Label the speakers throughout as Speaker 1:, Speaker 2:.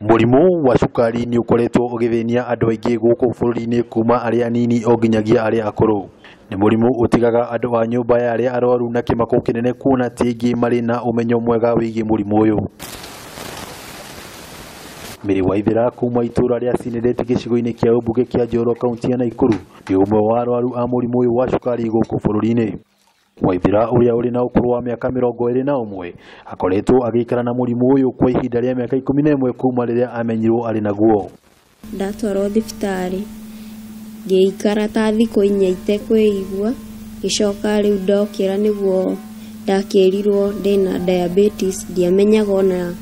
Speaker 1: Mũrimũ wa cukari nĩ ũkoretwo ũgĩthĩnia andũ aingĩ gũkũ bũrũri-inĩ kuma arĩa anini o nginyagia arĩa akũrũ. Nĩ mũrimũ ũtigaga andũ a nyũmba ya arĩa arwaru na kĩmako kĩnene kuona ti aingĩ marĩ na ũmenyo mwega wĩgiĩ mũrimũ ũyũ. Mary Waithera kuma itũra rĩa Sineret gĩcigo-inĩ kĩa ũmbunge kĩa Njoro kaunti ya Nakuru nĩ ũmwe wa arwaru a mũrimũ ũyũ wa cukari gũkũ bũrũri-inĩ. Waithera ũrĩa ũrĩ na ũkũrũ wa mĩaka 21 akoretwo agĩikara na mũrimũ ũyũ kwa ihinda rĩa mĩaka 11 kuma rĩrĩa amenyirwo arĩ naguo.
Speaker 2: Ndatwarwo thibitarĩ ngĩikara ta thikũ 4 itekwĩigua, ngĩcoka rĩu ndokĩra nĩguo ndakĩrirwo ndĩna diabetes. Ndiamenyaga ona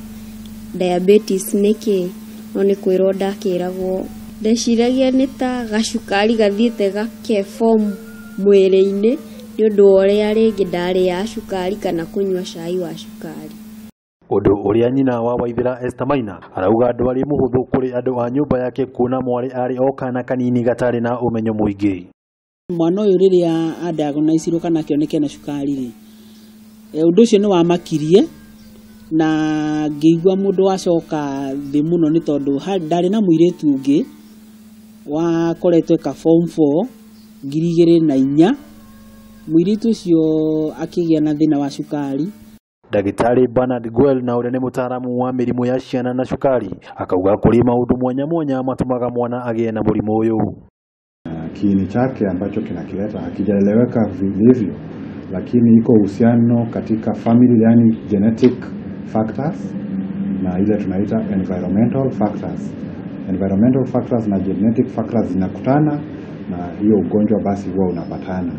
Speaker 2: diabetes nĩ kĩĩ, no nĩ kwĩrwo ndakĩragwo. Ndeciragia nĩ ta gacukari gathiĩte gake-form mwĩrĩ-inĩ nĩ ũndũ wa ũrĩa rĩngĩ ndarĩaga cukari kana kũnyua cai wa cukari.
Speaker 1: Ũndũ ũrĩa nyina wa Waithera Esther Maina arauga ndwarĩ mũhũthũ kũrĩ andũ a nyũmba yake kuona mwarĩ arĩ o kana kanini gatarĩ na ũmenyo mũingĩ.
Speaker 3: Mwana ũyũ rĩrĩa adiagnosirwo kana akĩoneka ena cukari rĩ, ũndũ ũcio nĩ wamakirie na ngĩigua mũndũ wacoka thĩ mũno nĩ tondũ ndarĩ na mũirĩtu ũngĩ wakoretwo eka form 4 2004. Mũirĩtu ũcio akĩgĩa na thĩna wa cukari.
Speaker 1: Ndagĩtarĩ Bernard Gwel na ũrĩa nĩ mũtaaramu wa mĩrimũ ya ciana na cukari akauga kũrĩ maũndũ mwanya mwanya matũmaga mwana agĩe na mũrimũ ũyũ.
Speaker 4: Kiini chake ambacho kinakileta hakijaeleweka vilivyo, lakini iko uhusiano katika family, yani genetic factors na ile tunaita environmental factors. Environmental factors na genetic factors zinakutana na hiyo ugonjwa basi huwa unapatana.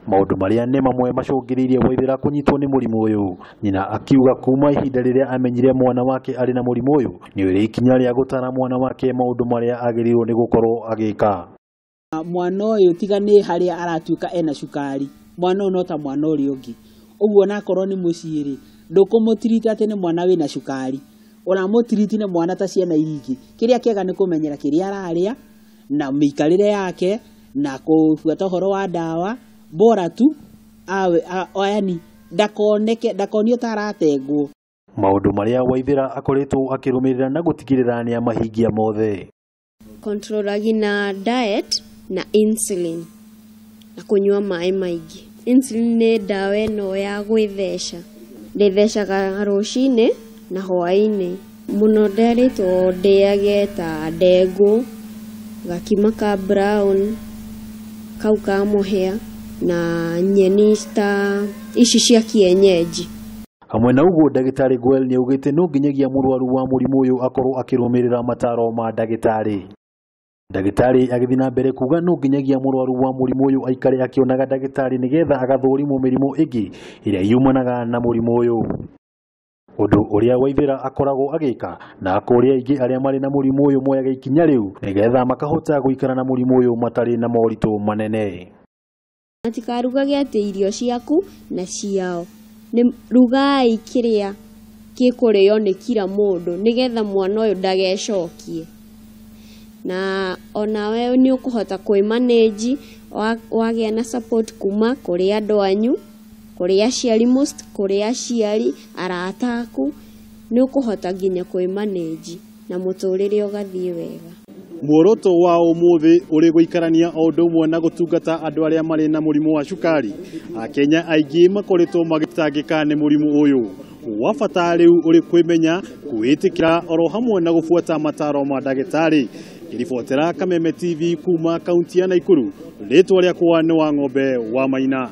Speaker 1: Maũndũ marĩa nĩ mamwe macũngĩrĩirie Waithera kũnyitwo nĩ mũrimũ ũyũ. Nyina akiuga kuma ihinda rĩrĩa amenyire mwana wake arĩ na mũrimũ ũyũ nĩ oire ikinya rĩa gũtara mwana wake maũndũ marĩa agĩrĩirwo nĩ gũkorwo agĩka.
Speaker 3: Mwana ũyũ tiga nĩ harĩa aratuĩka ena cukari, mwana ũyũ no ta mwana ũrĩa ũngĩ. Ũguo onakorwo nĩ mũciĩ rĩ, ndũkũmũtiriti atĩ nĩ mwana wĩna cukari, ũramũtiriti nĩ mwana ta ciana iria ingĩ. Kĩrĩa kĩega nĩ kũmenyera kĩrĩa ararĩa na mĩikarĩre yake na kũbuata ũhoro wa ndawa, bora tu awe yani ndakoneke ndakonio ta aratengwo.
Speaker 1: Maũndũ marĩa Waithera akoretwo akĩrũmĩrĩra na gũtigĩrĩra nĩ amahingia mothe.
Speaker 2: Controlagi na diet na insulin na kũnyua maĩ maingĩ. Insulin nĩ ndawa ĩno ya gwĩtheca, ndĩthecaga rũcinĩ na hwaĩ-inĩ. Mũno nderĩtwo ndĩage ta ndengũ, gakima ka brown, kau ka mũhĩa na nyeni ta ici cia kienyeji.
Speaker 1: Hamwe na ũguo ndagĩtarĩ Gwel nĩ augĩte no nginyagia mũrwaru wa mũrimũ ũyũ akorwo akĩrũmĩrĩra mataro ma ndagĩtarĩ. Ndagĩtarĩ agĩthiĩ na mbere kuga no nginyagia mũrwaru wa mũrimũ ũyũ aikare akĩonaga ndagĩtarĩ nĩgetha agathũrimwo mĩrimũ ĩngĩ ĩrĩa yumanaga na mũrimũ ũyũ. Ũndũ ũrĩa Waithera akoragwo agĩka na akũrĩa aingĩ arĩa marĩ na mũrimũ ũyũ moyaga ikinya rĩu nĩgetha makahota gũikara na mũrimũ ũyũ matarĩ na moritũ manene.
Speaker 2: Matikarugage atĩ irio ciaku na ciao, nĩ rugai kĩrĩa gĩkũrĩo nĩ kila mũndũ nĩgetha mwana ũyũ ndagecokie. Na onawe nĩ ũkũhota kwĩmanĩnji wagĩa na support kuma kũrĩ andũ anyu, kũrĩ aciari most, kũrĩ aciari, arata aku, nĩ ũkũhota nginya kwĩmanĩnji na mũtũrĩre ũgathiĩ wega.
Speaker 5: Muoroto wa ũmũthĩ ũrĩ gũikarania o ũndũ ũmwe na gũtungata andũ arĩa marĩ na mũrimũ wa cukari. Akenya aingĩ makoretwo magĩtangĩka nĩ mũrimũ ũyũ. Wa bata rĩu ũrĩ kwĩmenya, kwĩĩtĩkĩra oro hamwe na gũbuata mataro ma ndagĩtarĩ. Ngĩribotera Kameme TV kuma kaunti ya Nakuru, rĩtwa rĩakwa nĩ Wang'ombe wa Maina.